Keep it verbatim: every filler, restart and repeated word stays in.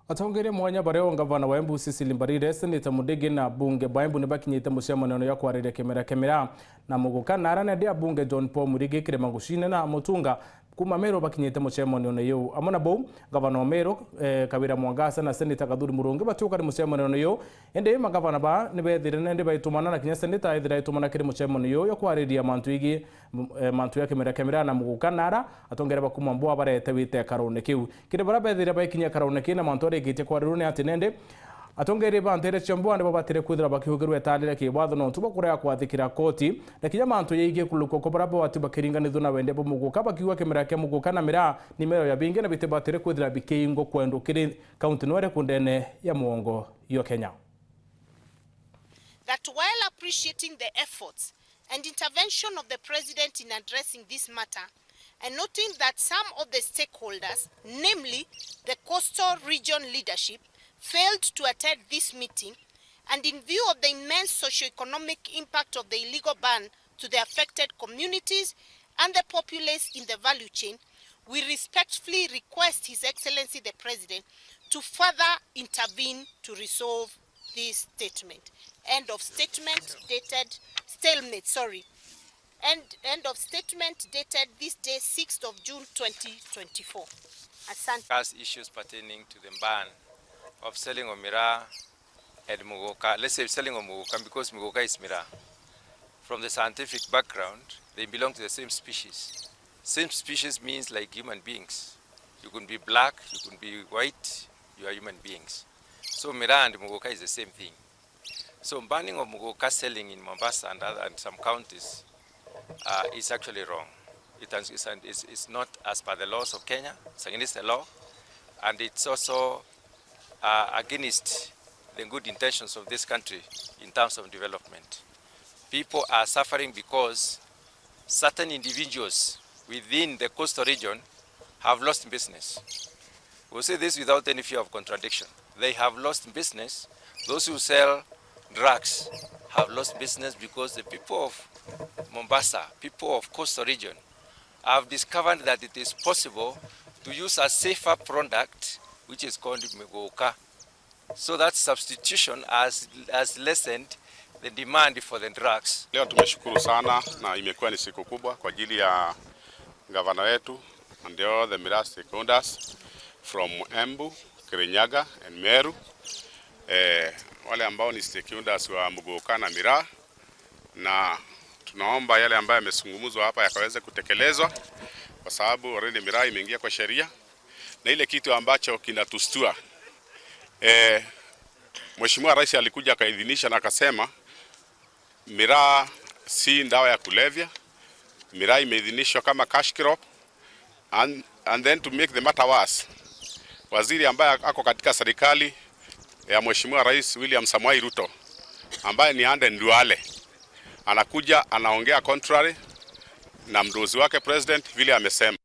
Atongeria mwanya bario ngavana wa Embu Cecily Mbarire, Seneta Mudigi na abunge ba Embu ni bakinyite mucemanio ya kwariria kimera kia miraa na muguka, na arana ndi abunge John Paul Murigi kirima gucine na Mutunga kuma Meru bakinyite mucemanio yuu. Amwe na bau, ngavana wa Meru, eh, Kawira Mwangaza na Seneta Kathuri Murungi batiuka ni mucemanio yuu. Indi magavana ba ni bethire nende baitumana na kinya seneta ethira aitumana kiri mucemanio yuu ya kwariria mantu igii, m-, eh, mantu ya kimera kia miraa na muguka, na ara atongeria ba kuma Mbua barete wite karone kiu. Kiri baria bethire baikinya karone kiu na mantu arikitie kwarirua ni ati nende atongeria ba ntere cia Mbua nibo batire kwithira bakiugirwa itarire kiwatho nontu bwa kurega kwathikira koti, na kinya mantu yaigie kulukwa kwa baria bawati bakiringanithua na wendia bwa muguka, bakiuga kimera kia muguka na miraa ni mero ya bingi na biti batire kwithira bikiingwa kwendwa kiri kaunti nwere kundene ya muongo yo Kenya. That while appreciating the efforts and intervention of the President in addressing this matter, and noting that some of the stakeholders, namely the coastal region leadership, failed to attend this meeting, and in view of the immense socio-economic impact of the illegal ban to the affected communities and the populace in the value chain, we respectfully request His Excellency the President to further intervene to resolve this statement. End of statement dated, stalemate, sorry. End, end of statement dated this day, sixth of June twenty twenty-four. Asante. Discuss issues pertaining to the ban of selling of miraa and muguka. Let's say selling of muguka because muguka is miraa. From the scientific background, they belong to the same species. Same species means like human beings. You can be black, you can be white, you are human beings. So miraa and muguka is the same thing. So banning of muguka selling in Mombasa and other, and some counties, uh, is actually wrong. It is, is, is, is not as per the laws of Kenya. It's against the law, and it's also, uh, against the good intentions of this country in terms of development. People are suffering because certain individuals within the coastal region have lost business. We'll say this without any fear of contradiction. They have lost business. Those who sell drugs have lost business because the people of Mombasa, people of coastal region, have discovered that it is possible to use a safer product, which is called muguka. So that substitution has, has lessened the demand for the drugs. Leo tumeshukuru sana na imekuwa ni siku kubwa kwa ajili ya gavana wetu and all the miraa stakeholders from Embu, Kirinyaga and Meru. Eh, wale ambao ni stakeholders wa muguka na miraa, na tunaomba yale ambayo yamezungumzwa hapa yakaweze kutekelezwa, kwa sababu already miraa imeingia kwa sheria. Na ile kitu ambacho kinatustua, eh, Mheshimiwa Rais alikuja akaidhinisha na akasema miraa si dawa ya kulevya, miraa imeidhinishwa kama cash crop, and, and then to make the matter worse, waziri ambaye ako katika serikali ya Mheshimiwa Rais William Samoei Ruto, ambaye ni Aden Duale, anakuja anaongea contrary na mdozi wake president vile amesema.